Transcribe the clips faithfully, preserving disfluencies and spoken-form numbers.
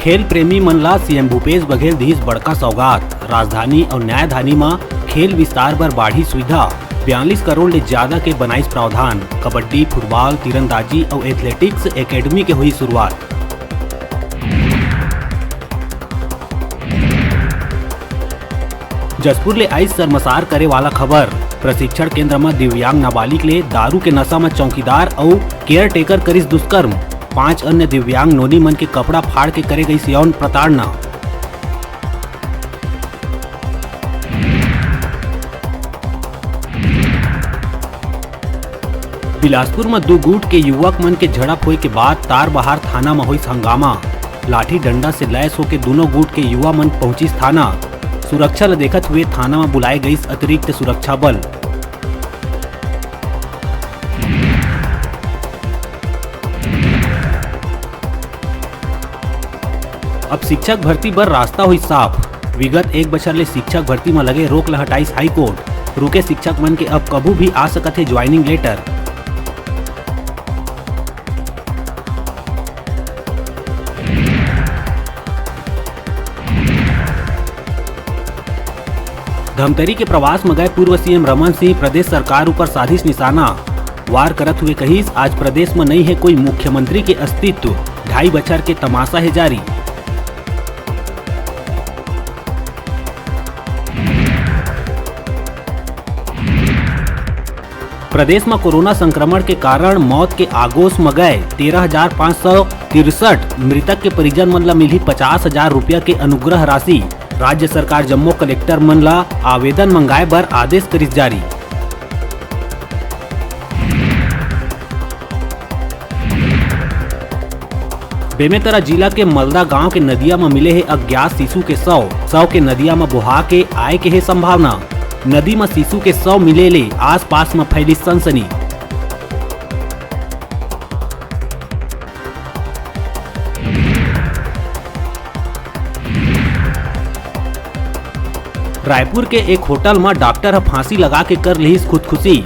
खेल प्रेमी मन ला सीएम भूपेश बघेल दिस बड़का सौगात। राजधानी अउ न्यायधानी म खेल विस्तार बर बाढ़ी सुविधा, बयालीस करोड़ ले ज्यादा के बनाइस प्रावधान। कबड्डी, फुटबॉल, तीरंदाजी अउ एथलेटिक्स एकेडमी के हुई शुरुआत। जशपुर ले आइस शर्मसार करे वाला खबर। प्रशिक्षण केंद्र म दिव्यांग नाबालिग ले दारू के नशा म चौकीदार अउ केयरटेकर करिस दुष्कर्म। पांच अन्य दिव्यांग नोनी मन के कपड़ा फाड़ के करे गइस यौन प्रताड़ना। बिलासपुर म दू गुट के युवक मन के झड़प होय के बाद तारबहार थाना म होइस हंगामा। लाठी डंडा से लैस होके दूनों गुट के युवा मन पहुंचिस थाना। सुरक्षा ल देखत हुए थाना म बुलाए गइस अतिरिक्त सुरक्षा बल। अब शिक्षक भर्ती बर रास्ता होई साफ। विगत एक बछर ले शिक्षक भर्ती म लगे रोक ल हटाइस हाईकोर्ट। रुके शिक्षक मन के अब कभू भी आ सकत हे ज्वाइनिंग लेटर। धमतरी के प्रवास म गए पूर्व सीएम रमन सिंह प्रदेश सरकार ऊपर साधिस निशाना। वार करत हुए कहिस, आज प्रदेश म नइ हे कोई मुख्यमंत्री के अस्तित्व, ढाई बछर के तमाशा हे जारी। प्रदेश म कोरोना संक्रमण के कारण मौत के आगोश म गए तेरह हजार पाँच सौ तिरसठ मृतक के परिजन मन ल मिलही पचास हजार रुपया के अनुग्रह राशि। राज्य सरकार जम्मो कलेक्टर मन ल आवेदन मंगाए बर आदेश करिस जारी। बेमेतरा जिला के मलदा गांव के नदिया म मिले हे अज्ञात शिशु के शव। शव के नदिया म बोहा के आए के हे संभावना। नदी म शिशु के शव मिले ले आसपास म फैलिस सनसनी। रायपुर के एक होटल म डॉक्टर ह फांसी लगा के कर लिहिस खुदकुशी।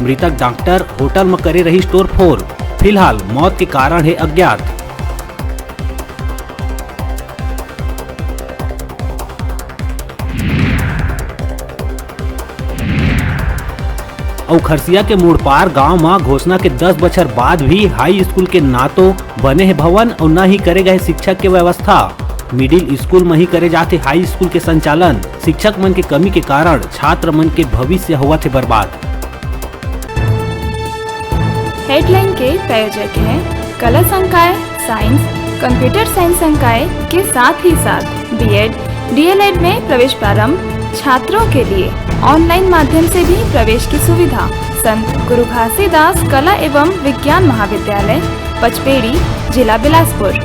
मृतक डॉक्टर होटल म करे रहिस तोड़फोड़। फिलहाल मौत के कारण हे अज्ञात। अउ खरसिया के मुड़पार गांव म घोषणा के दस बछर बाद भी हाई स्कूल के ना तो बने हे भवन अउ न ही करे गए शिक्षक के व्यवस्था। मिडिल स्कूल म ही करे जाथे हाई स्कूल के संचालन। शिक्षक मन के कमी के कारण छात्र मन के भविष्य होवत हे बर्बाद। हेडलाइन के प्रायोजक हैं कला संकाय, साइंस, कंप्यूटर साइंस संकाय के साथ ही साथ बीएड, डीएलएड में प्रवेश प्रारंभ। छात्रों के लिए ऑनलाइन माध्यम से भी प्रवेश की सुविधा। संत गुरु घासीदास कला एवं विज्ञान महाविद्यालय, पचपेड़ी, जिला बिलासपुर।